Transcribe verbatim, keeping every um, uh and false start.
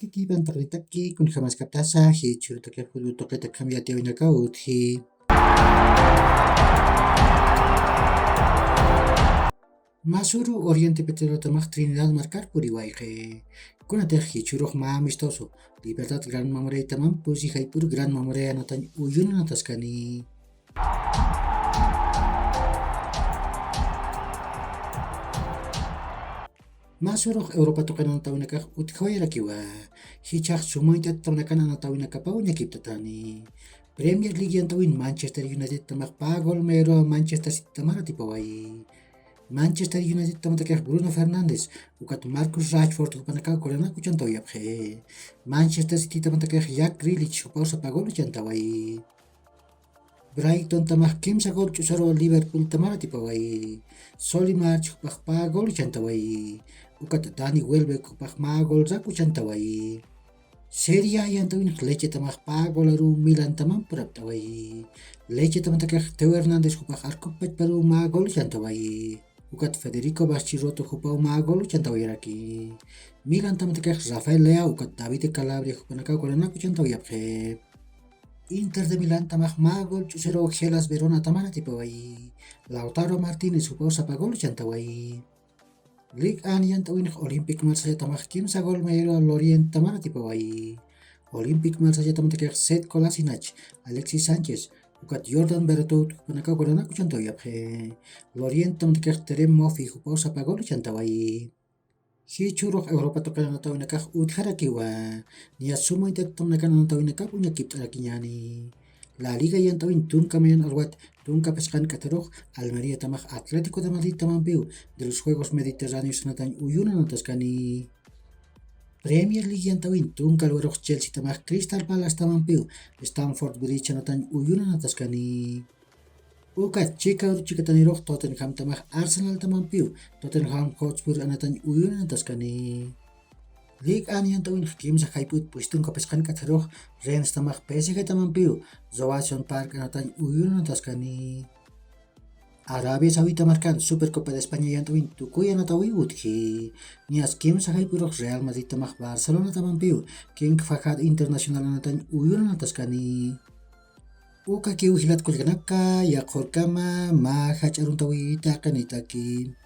Kikipantaqnitaki kunjamaskaptasa jichhurutaki futbol tuqita kambiatiyawinaka utji. Masuru Oriente Petrolotamax Trinidad markar puriwayqi. Kunatix jichhurux mä amistoso Libertad Gran Mamoreyataman pusi jayp'ur Gran Mamoreyatañ uyunanataskani. Masurux Europa tuqinanatawinakax utjawayarakiwa. Jichhax sumañtattamanakan anatawinakapaw ñakiptatani. Premier League yantawin Manchester United tamax pagol mayruwa Manchester City tamar atipawayi. Manchester United tamatakix Bruno Fernandes ukat Marcus Rashford jupanakaw golanak uchantawayapxi. Manchester City tamatakix Jack Grealish jupaw sapagol uchantawayi. Brighton tamax kimsa gol ch'usaru Liverpool tamar atipawayi. Solly March jupax pagol uchantawayi. Ukat Danny Welbeck jupax mä golrak uchantawayi. Seria yantawinx Lechetamax pagolaru Milantamam purapt'awayi. Lechetamatakix Teo Hernández jupax arkup pachparu mä gol uchantawayi. Ukat Federico Bastiroto jupaw mä gol uchantawayaraki. Milantamatakiq Rafael Leao ukat Davide Calabria jupanakaw golanak uchantawayapxi. Inter de Milantamax mä gol ch'usiraw Hellas Veronatamar atipawayi. Lautaro Martínez jupaw sapa gol uchantawayi. Ligue un yantawinx Olympique Marsella tamax kimsa gol mayruwa Lorient tamar atipawayi. Olympique Marsella tamatakix Sead Kolasinac, Alexis Sánchez, ukat Jordan Veretout jupanakaw golanak uchantawayapxi. Lorient tamatakix Terem Moffi jupaw sapa gol uchantawayi. Jichhürux Europa tuqin anatawinakax utjarakiwa. Niya suma intattamanakan anatawinakap uñakipt'arakiñäni. La Liga yantawin tunka mayan alwat tunka phisqan k'atharux Almería tamax Atlético de Madrid tamampiw de los Juegos Mediterráneos anatañ uyuna anataskani. Premier League yantawin tunka alwarux Chelsea tamax Crystal Palace tamampiw Stamford Bridge anatañ uyuna anataskani. Ukat chika uru chikatanirux Tottenham tamax Arsenal tamampiw Tottenham Hotspur anatañ uyuna anataskani. Ligue un yantawinx kimsa jayp'ut pustunka phisqan k'atharux Rennes tamax P S G tamampiw Roazhon Park anatañ uyuna anataskani. Arabia Saudita markan Supercopa de España yantawin tukuy anatawiw utji. Niyas kimsa jayp'urux Real Madrid tamax Barcelona tamampiw King Fahad Internacional anatañ uyuna anataskani. Ukakiw jilat kullkanaka, yaqhurkama mä jach'a aruntawi taqinitaki.